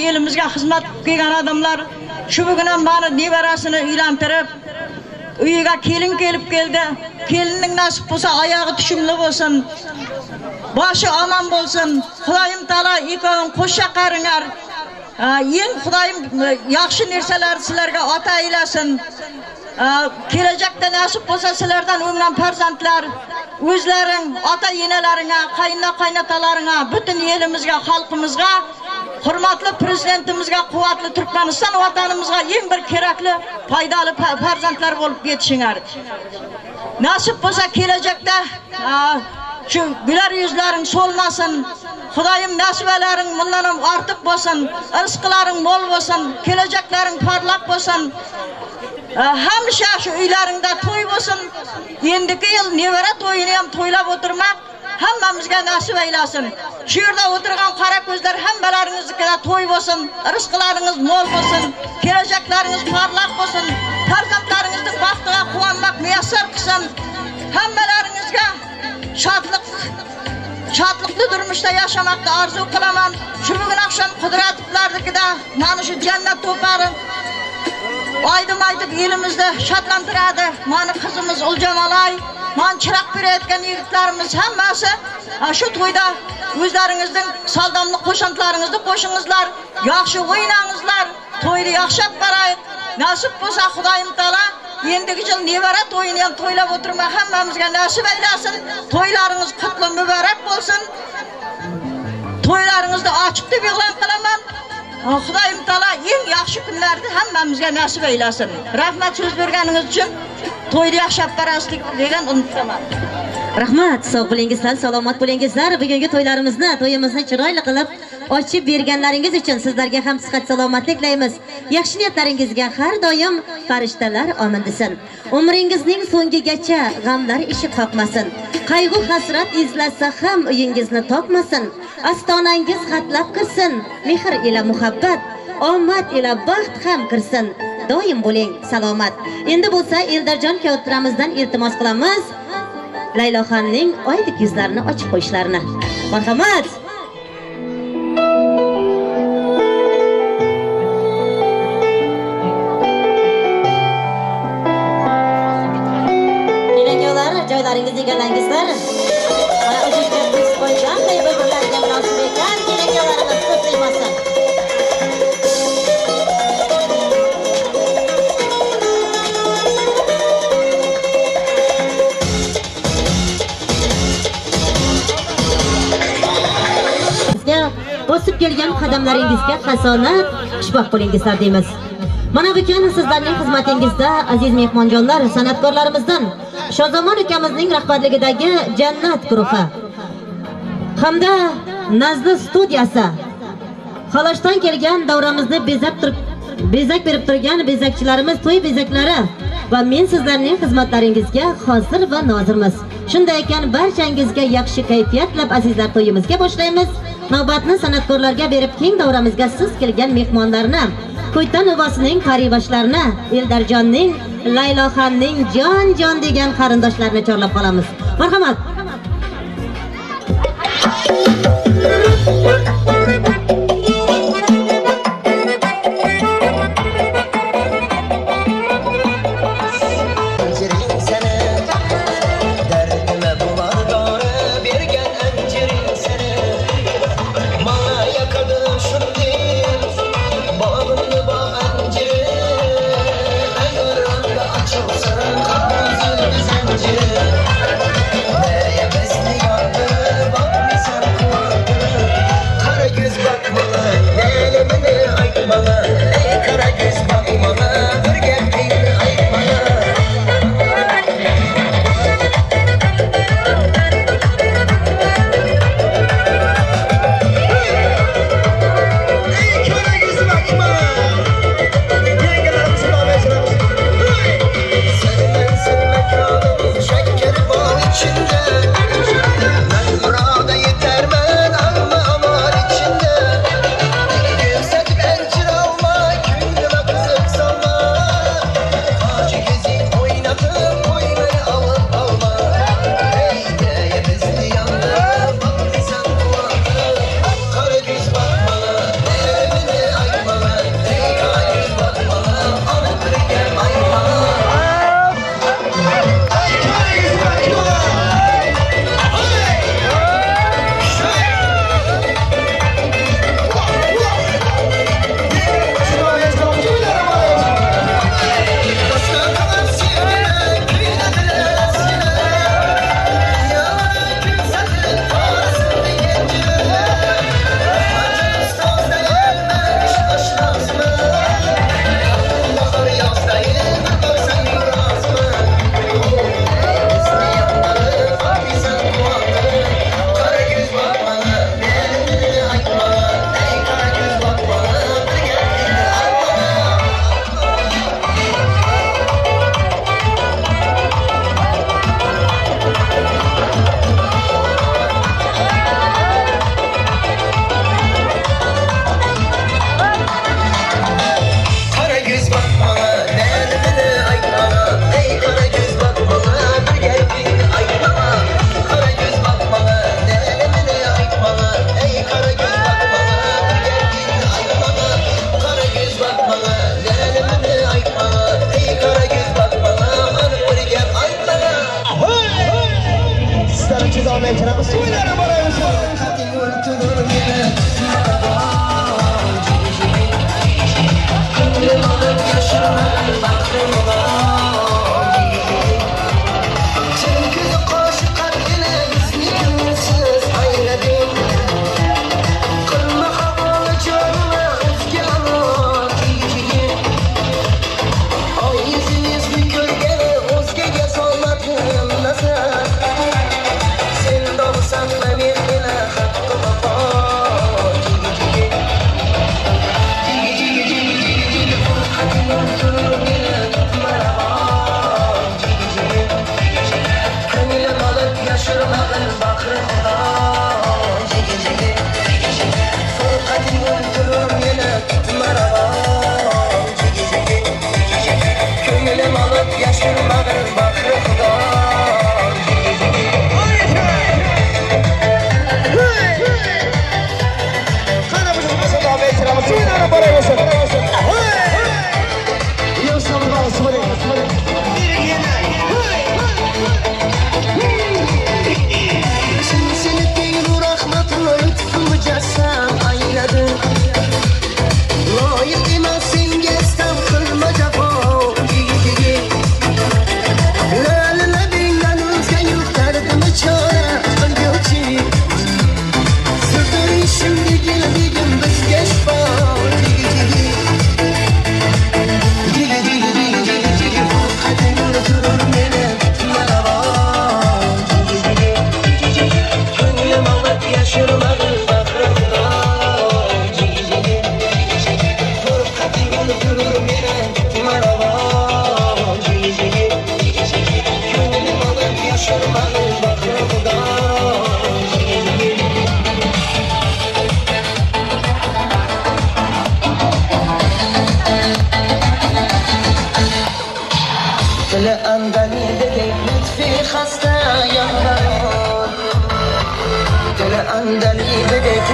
Elimizga xizmat qilgan odamlar shu bugun ham mani nevarasini uylantirib, uyiga kelin kelib keldi. Kelinning nasib bo'lsa oyog'i tushumli bo'lsin, boshi omon bo'lsin. Xudoyim taolo ikkoving qo'sha qaringlar. Eng Xudoyim yaxshi narsalar sizlarga ota aylasin. Kelajakda nasib bo'lsa sizlardan o'ngan farzandlar o'zlaring ota enalaringga, qayna qaynotalaringga, butun elimizga, xalqimizga, hurmatli prezidentimizga, quvvatli Turkmaniston vatanimizga eng bir kerakli, foydali farzandlar bo'lib yetishinglar. Nasib bo'lsa kelajakda shu güler yuzlaring so'lmasin. Xudoyim nasibalaring bundan ham ortiq bo'lsin, rizqlaring mo'l bo'lsin, kelajaklaring porloq bo'lsin. Hamisha shu uylaringda to'y bo'lsin. Endigi yil nevara to'yini ham to'ylab o'tirmak hammamizga nasib aylasin. Shu yerda o'tirgan qora ko'zlar hammalaringizga to'y bo'lsin, rizqlaringiz mo'l bo'lsin, kelajaklaringiz porloq bo'lsin, farzandlaringizning baxtiga quvonmoq muyassar qilsin. Hammalaringizga shodlikli turmushda yashamoqni orzu qilaman. Shu bugun oqshom Qudratovlarnikida mana shu jannat to'pari aydim aytib elimizni shodlantiradi. Mana qizimiz Uljamolay, mana chiroq berayotgan yigitlarimiz hammasi shu to'yda o'zlaringizning saldamli qo'shantlaringizni qo'shingizlar, yaxshi o'ynangizlar, to'yni yaxshi olib boraylik. Nasib bo'lsa Xudoyim taolo endigi yil nevara to'yini ham to'ylab o'tirma hammamizga nasib aylasin. To'ylaringiz qutli muborak bo'lsin. To'ylaringizni ochiq deb e'lon qilaman. Xudoyim taolo eng yaxshi kunlarni hammamizga nasib aylasin. Rahmat so'z berganingiz uchun. To'yni yaxshi olib borasizlik degan umiddaman. Rahmat, sog' bo'lingizlar, salomat bo'lingizlar. Bugungi to'ylarimizni, to'yimizni chiroyli qilib ochib berganlaringiz uchun sizlarga ham sihat salomatlik tilaymiz. Yaxshi niyatlaringizga har doim farishtalar omin desin. Umringizning so'ngigacha g'amlar ishi qoqmasin. Qayg'u hasrat izlasa ham uyingizni topmasin. Astonangiz xatlab kirsin, mehr ila muhabbat, omad ila baxt ham kirsin. Doim bo'ling salomat. Endi bo'lsa Eldarjon kuyovtiramizdan iltimos qilamiz. Layloxonning oydek yuzlarini ochib qo'yishlarini. Marhamat. Kelin-kuyovlar, joylaringizni egallangizlar. Mana o'zingizga ko'z qo'yganday bir-birlariga munosib ekan, kelin-kuyovlarimiz ko'z tegmasin. Bosib kelgan qadamlaringizga hasonat, xushbaxt bo'lingizlar deymiz. Mana bugun sizlarning xizmatingizda aziz mehmonjonlar, san'atkorlarimizdan Shozomon ukamizning rahbarligidagi Jannat guruhi hamda Nazli studiyasi, Xalashdan kelgan davramizni bezak berib turgan bezakchilarimiz, to'y bezaklari va men sizlarning xizmatlaringizga hozir va nozirmiz. Shunday ekan barchangizga yaxshi kayfiyat tilab azizlar to'yimizga boshlaymiz. Navbatni san'atkorlarga berib keng davramizga siz kelgan mehmonlarni, Ko'ytan uvosining qariboshlarini, Eldarjonning, Layloxonning jon-jon degan qarindoshlarini chorlab qolamiz. Marhamat. Neye besli yardı, bak misal kuvardı.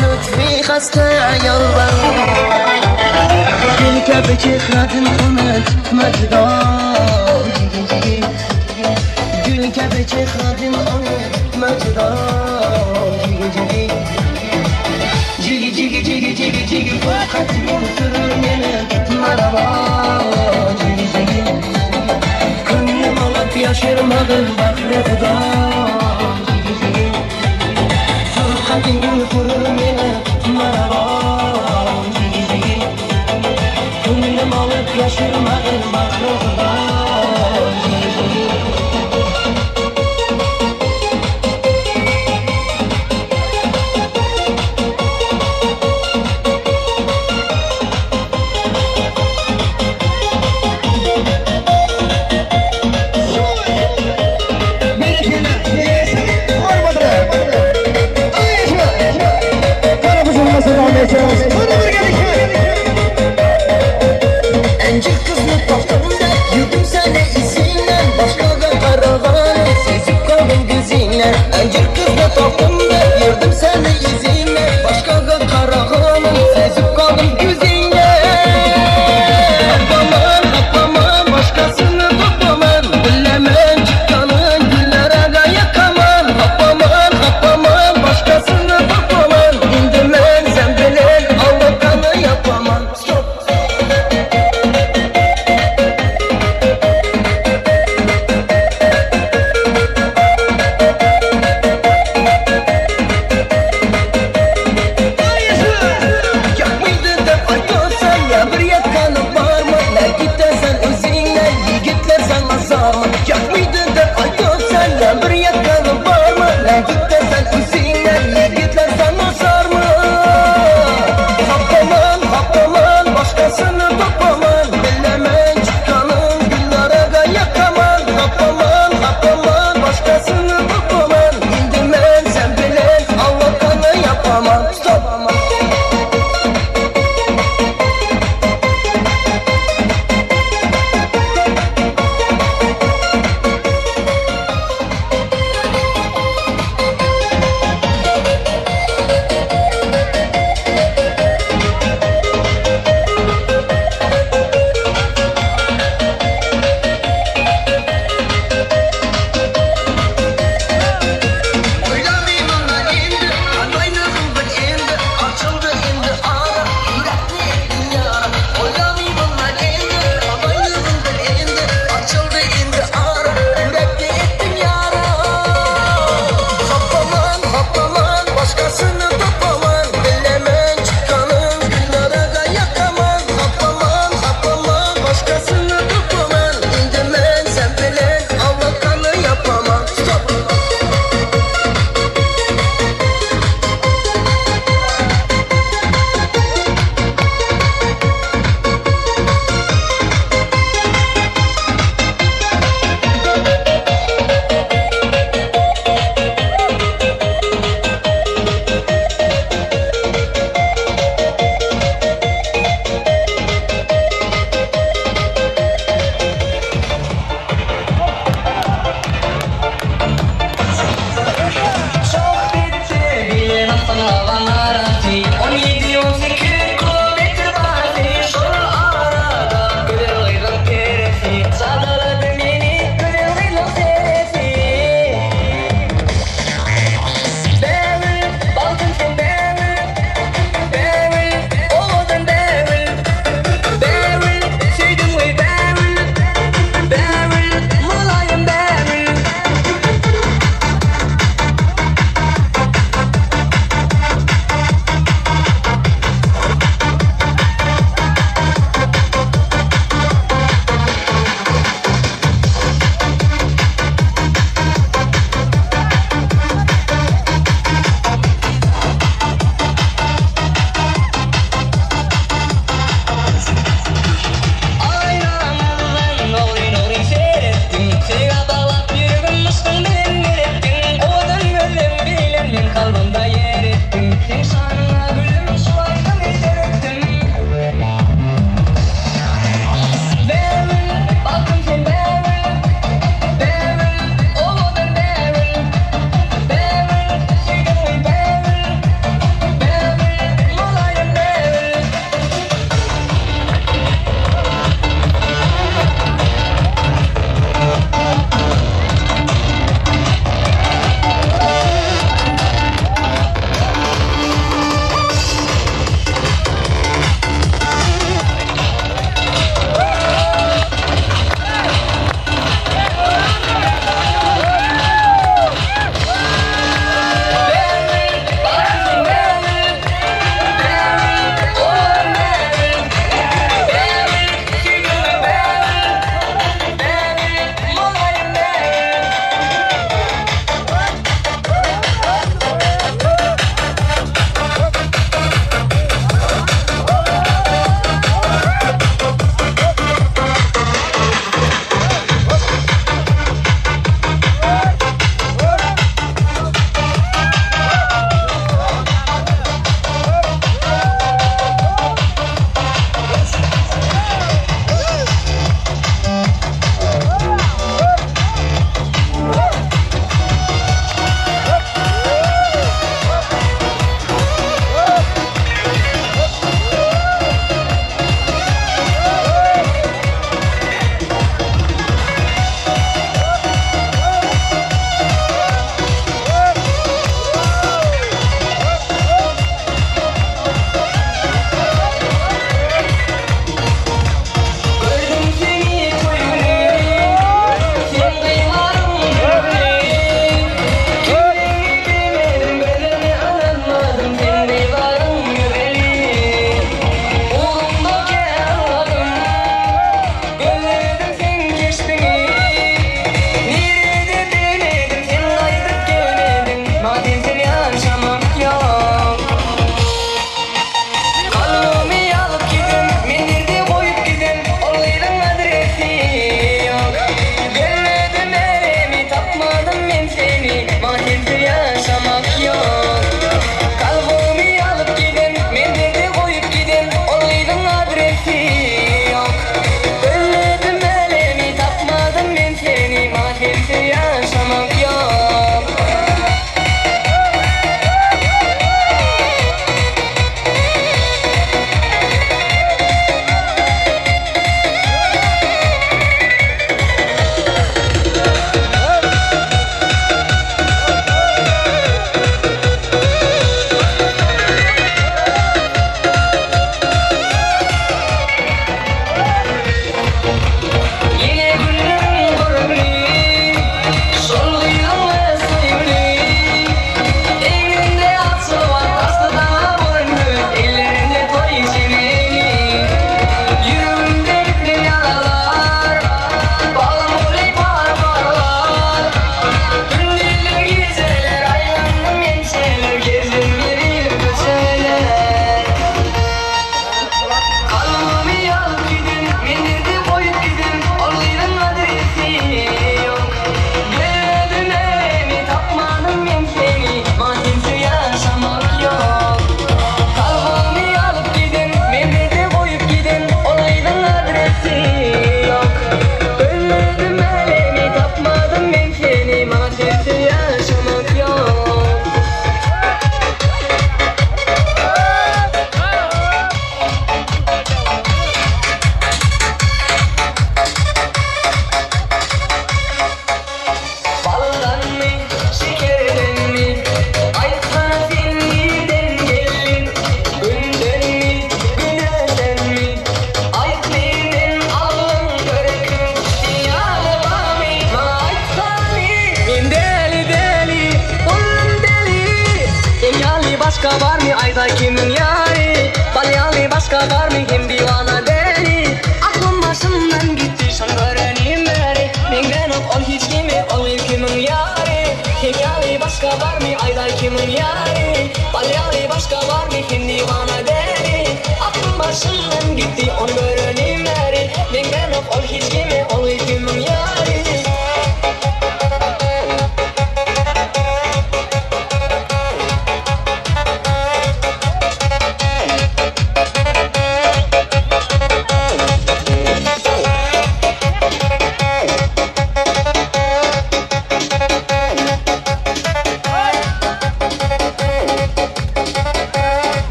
Lütfi xasta ayollar. Gül kabi chehratin unutma judo. Gül kabi chehratin unutma judo. Jigi jigi jigi jigi jigi furqating turur meni marabo. Jigi jigi ko'nglim olib yashirmag'il bahri xudo. Jigi jigi furqating turur meni marabo. Jigi jigi ko'nglim olib yashirmag'il bahri xudo. Jigi jigi. Encik kızını topta adresi yok. Özledim elimi tapmadım ben seni, matemsiz yaşamak yok. Başka var mı ayda kimin yari? Balyalı başka var mı hem divana deli? Aklım başımdan gitti şan görenim beri. Menden ol hiç kimi ol kimin yari? Hem yali başka var mı ayda kimin yari? Balyalı başka var mı hem divana deli? Aklım başımdan gitti on görenim beri. Menden ol hiç kimi ol kimin yari?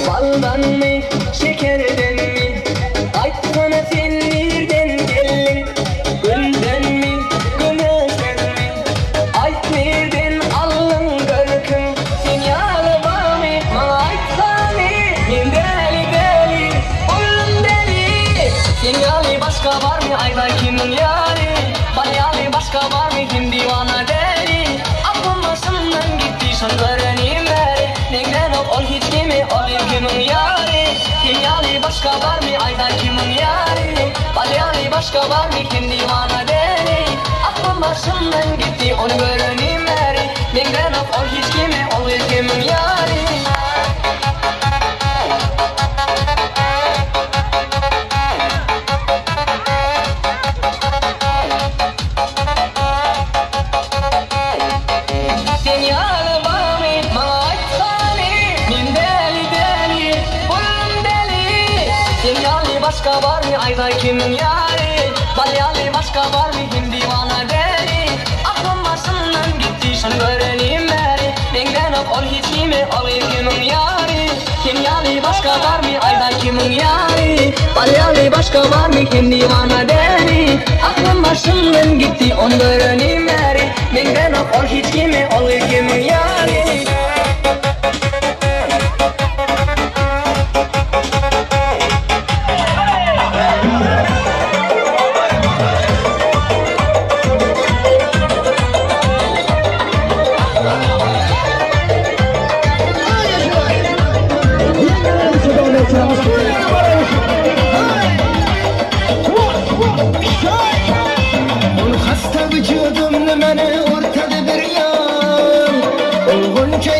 Baldan mı, şekerden mi? Aytsana sen nereden geldin? Gülden mi, gümüşten mi? Ayt nereden aldın görkün? Sen yalıba mı, bana aytsana? Men deli deli, oğlum deli. Sen yalı başka var mı ayda kimin yari? Balyalı başka var mı hem divana deli? Aklım başımdan gitti şan görenim beri. Menden ol hiç kimi ol kimin yari? Hem yalı başka var mı ayda kimin yari? Balyalı başka var mı hem divana deli? Aklım başımdan gitti onu görenim beri. Menden ol hiç kimi ol kimin yari? Sen yalı mı bana aytsana? Men deli deli, oğlum deli. Sen yalı başka var mı ayda kimin yari? Balyalı başka var mı hem divana deli? Aklım başımdan gitti şan görenim beri. Menden ol hiç kimi ol kimin yari? Hem yalı başka var mı ayda kimin yari? Balyalı başka var mı hem divana deli? Aklım başımdan gitti on görenim beri. Menden ol hiç kimi ol kimin yari? Hasta vücudumni meni o'rtadi bir yon. O'lguncha